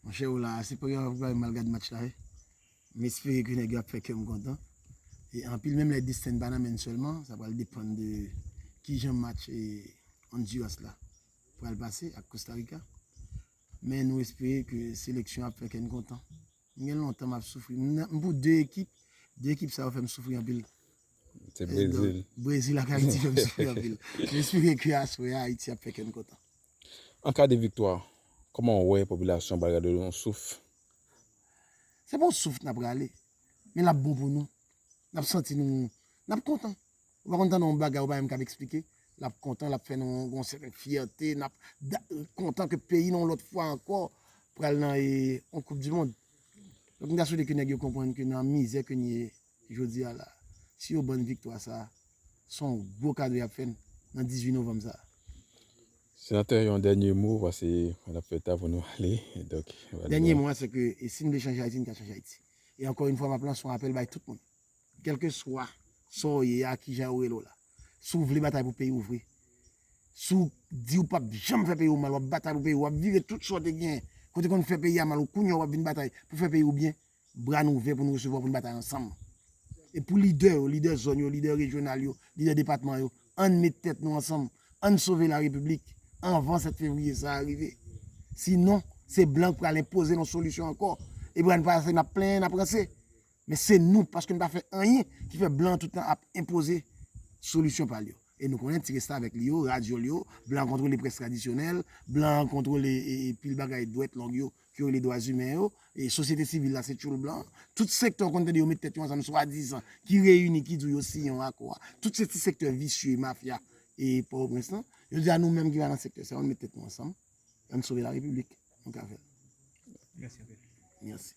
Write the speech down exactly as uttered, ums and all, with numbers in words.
Monchè, w la, se premye fwa m al gad match la, wi. M espere ke nèg yo ap fè kè m kontan. E anpil, menm lè desten pa nan men n sèlman, sa pral depann de kijan match e Honduras la pral pase ak Costa Rica. Men nou espere ke seleksyon ap fè kè n kontan. M gen lontan m ap soufri. M nan- m pou de ekip, de ekip sa yo fè m soufri anpil. Se Brezil. Brezil ak Ayiti fè m soufri anpil. M espere ke aswè a Ayiti ap fè kè n kontan. An ka de viktwa, kòman w wè popilasyon pral gade yon souf? Se pa yon souf n ap rale, men l ap bon pou nou. N ap santi nou, n ap kontan. Ou pa konn tande yon bagay ou pa menm kab eksplike. L ap kontan, l ap fè nou yon sèten fyète, n ap kontan ke peyi nou yon lòt fwa ankò pral nan yon Koup di Mond. Donk, m ta swete ke nèg yo konprann ke nan mizè ke n ye jodi a la, si yo ban n viktwa sa, se yon gwo kado y ap fè n nan dizuit novanm sa. Senatè, yon dènye mo, paske n ap fè ta pou nou ale. Donk, Dènye mo a, se ke e si n vle chanje Ayiti, n ka chanje Ayiti. E ankò yon fwa, m ap lanse yon apèl bay tout moun. Kèlkeswa sa w ye a, kijan yo rele w la. Si w vle batay pou peyi w vre, si w di w p ap janm fè peyi w mal, w ap batay pou peyi w, w ap vire tout sa w te genyen, kote konn fè peyi a mal, ou kounye a w ap vin batay pou fè peyi w byen, bra n ouvè pou n resevwa w, pou n batay ansanm. E pou lidè yo, lidè zòn yo, lidè rejyonal yo, lidè depatman yo, ann met tèt nou ansanm, ann sove larepiblik anvan sèt fevriye sa a rive. Sinon, se blan k pral enpoze nou solisyon ankò. Epi ann pase n ap plenyen, n ap ranse. Men se nou, paske n pa fè anyen ki fè blan tout tan ap enpoze solisyon pa l yo. E nou konnen ti restavèk li yo, radyòl yo, blan an kontwole près tradisyonèl, blan an kontwole e, e, pil bagay dwèt long yo, ki rele dwa imen yo, e sosyete sivil la se tchoul blan. Tout sektè w konn tande yo met tèt yo ansanm swadizan, ki reyini, ki di w yo siyen yon akò a. Tout se ti sektè visye, mafya e Pòtoprens lan. Yo di a nou menm ki pa nan sektè sa yo, ann met tèt nou ansanm, ann sove larepiblik, nou ka fè l. Mèsi anpil. Mèsi.